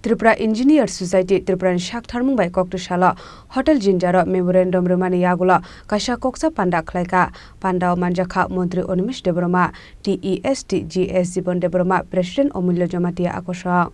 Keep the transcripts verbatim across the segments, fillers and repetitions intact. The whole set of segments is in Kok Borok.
Tripura Engineers Society Tripurani saktharmung bai koktwi salo Hotel Zinjaro memorandum rwmani yagulo kaisa koksa panda khlaikha. Pandao manjakha Montri Animesh Debbarma, T E S T G S Jibon Debbarma, President Omulya Jamatia akosok.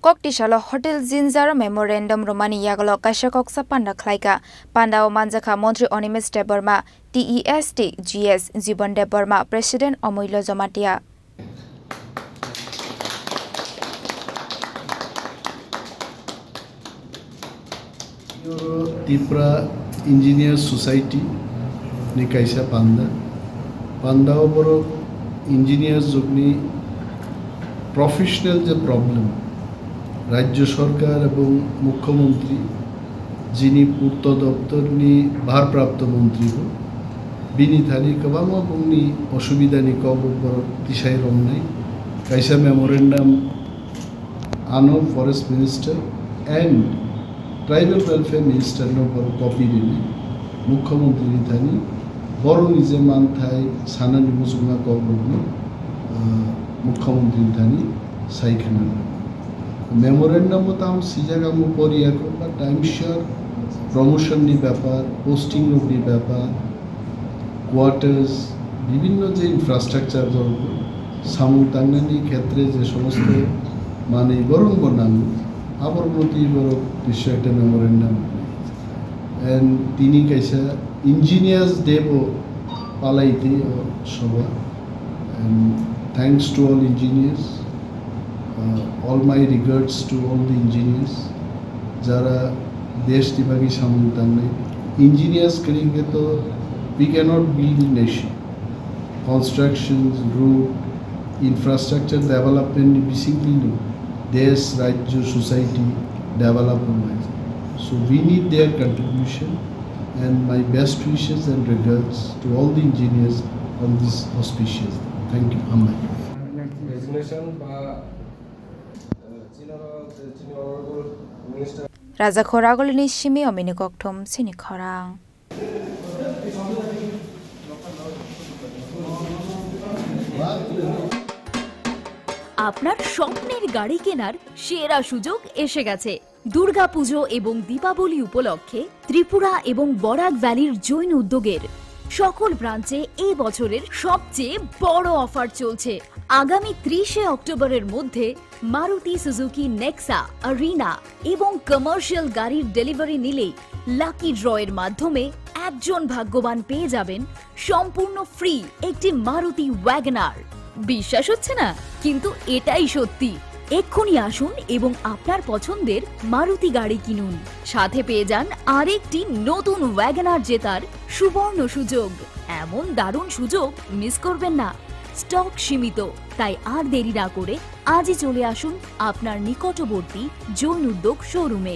Kok tisalo Hotel Zinjar memorandum rwmani yagulo kaisa koksa panda khlaikha. Pandao manjakha Montri Animesh Debbarma, T E S T G S Jibon Debbarma, President Omulya Jamatia. Tipra Engineers Society ni kaisa panda. Panda o borok engineers jokni professional je problem, Rajya Sorkar ebong Mukhyamantri, jini Purto Doptor ni bharprapto montri bo, bini thani kwbangma bongni osubida ni kok rok borok tisai romnai. Kaisa memorandum ano Forest Minister and Tribal Welfare Minister no borok copy rini, Mukhyamantri ni thani borok ni je manthai sanani muchungma kok rok no, ah, Mukhyamantri ni thani sai khna. Memorandum o tamo sijak amo poriya ko, but I am sure promotion ni bepar, posting rok ni bepar, quarters, bibhinno je infrastructure borok samung tangnani khetre je somosto manwi borok bo nango, aborok no twi borok twi swijak ta memorandum. And tini kaisa Engineers Day bo palai twi o soba. And thanks to all engineers. Uh, all my regards to all the engineers. Jara desh ni bagwi samung tangnai. Engineers kwrwi hwnkhe to we cannot build the nation. Constructions, road, infrastructure development ni bisingtwi no desh, rajyo, society develop wngnai. So we need their contribution. And my best wishes and regards to all the engineers on this auspicious day. Thank you. Hambai. Resignation ba, uh, Chinara, the Chini Honorable Minister. Raja Khoragulini simi omini kokthum sini khorang. আপনার স্বপ্নের গাড়ি কেনার সেরা সুযোগ এসে গেছে। দুর্গাপুজো এবং দীপাবলি উপলক্ষে ত্রিপুরা এবং বরাক ভ্যালির জৈন উদ্যোগের সকল ব্রাঞ্চে এই বছরের সবচেয়ে বড় অফার চলছে। আগামী ত্রিশে অক্টোবরের মধ্যে মারুতি সুজুকি নেক্সা, আরিনা এবং কমার্শিয়াল গাড়ির ডেলিভারি নিলেই লাকি ড্রয়ের মাধ্যমে একজন ভাগ্যবান পেয়ে যাবেন সম্পূর্ণ ফ্রি একটি মারুতি ওয়াগনার। বিশ্বাস হচ্ছে না, কিন্তু এটাই সত্যি। এক্ষুনি আসুন এবং আপনার পছন্দের মারুতি গাড়ি কিনুন। সাথে পেয়ে যান আরেকটি নতুন ওয়াগনার জেতার সুবর্ণ সুযোগ। এমন দারুণ সুযোগ মিস করবেন না। স্টক সীমিত, তাই আর দেরি না করে আজই চলে আসুন আপনার নিকটবর্তী জৈন উদ্যোগ শোরুমে।